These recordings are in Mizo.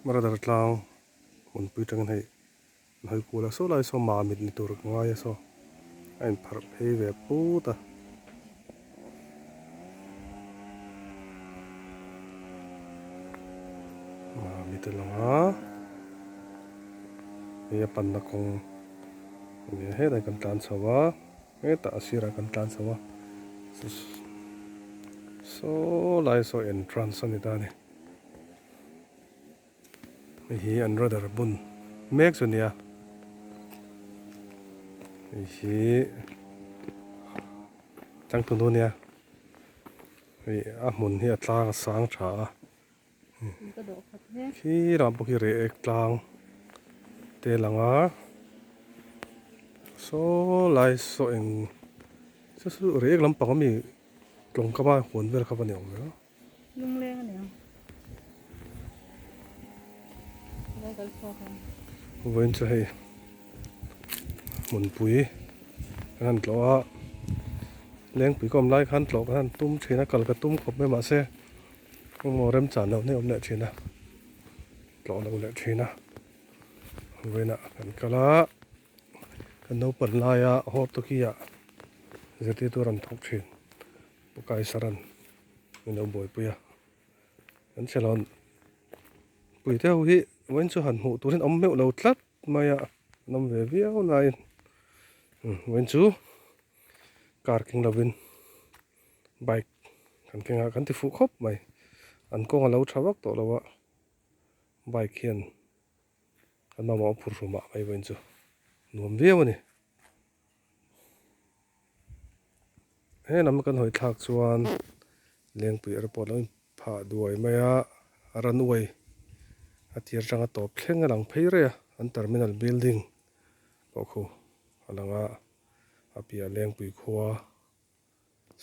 Radar tlang hmunpui tangin hei an hawi kual a saw lai saw mamit ni tur ka ngai a saw a inpharh phei ve put a. Mamit a lang a hei a panna kawng a ni a hetlai kan tlan chho a hetah a sirah kan tlan chho a saw lai saw entrance a ni ta a ni. Hei hi an radar bun mek chu nia hei hi changtunu nia hei a hmun hi a tlang a sang tha a khi ram pawh khi reh ek tlang te a lang a saw lai saw eng chu chu reh ek lampang ami tlawng kama huan vel kha va ni awm ve a. Lungleng a niang. Helai kal chhuak ang. Vawiin chu hei hmunpui kan han tlawh a, lengpui ka awm lai khan tlawh kan han tum thin a, kal ka tum khawp mai mahse engmaw remchan loh hneh awm leh thin a, tlawh loh leh thin a, vawiinah kan kal a, kan naupang laia Hortoki-ah zirtirtu a rawn thawk thin. Pu Kaisaran min lo buaipui a, kan chhelawn pui te ho hi vawiin chu han hmuh turin awm meuh lo tlat mai a, an awm ve viau laiin vawiin chu car keng lovin bike kan keng a, kan ti fuh khawp mai, an kawng a lo tha vak tawh lo a, bike hian an mamawh a phur hlum ah mai vawiin chu nuam viau a ni. He lam kan hawi thlak chuan Lengpui airport lo in phah duai mai a, runway a tir atanga tawp thleng a lang phei rei a, an terminal building pawh khu a lang a, a piah Lengpui khua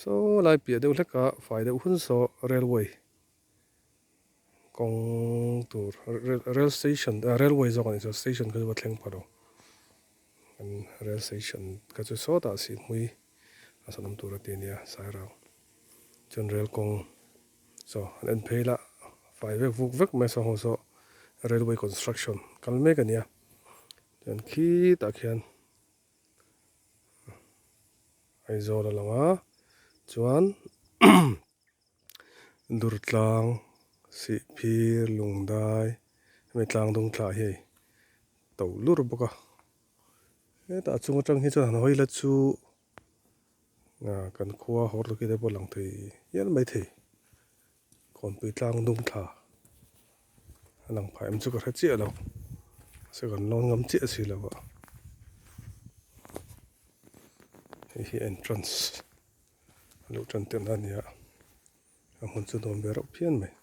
saw lai piah deuh hlek a fai deuh hun saw railway kawng tur rail station railway zawk a nih chuan station kha chu va thleng pha lo. Kan rail station kha chu sawtah sihhmui a sawn awm tur a ti a nia Sairang chuan rail kawng saw an en phei la fai vek vuk vek mai saw ho saw railway construction kal mek a nia chuan khitah khian Aizawl a lang a chuan Durtlang Sihphir Lungdai hemi tlang dung thlah hi hei to lur bawk a hetah chung atang hi chuan han hawi la chu kan khua hawr luki te pawh lang thei hial mai thei kawnpui tlang dung thla a lang phah em chu ka hre chiah lo mahse kan lawn ngam chiah si lo a hei hi entrance a luh tan tirh na a ni a a hmun chu nuam ve reuh phian mai.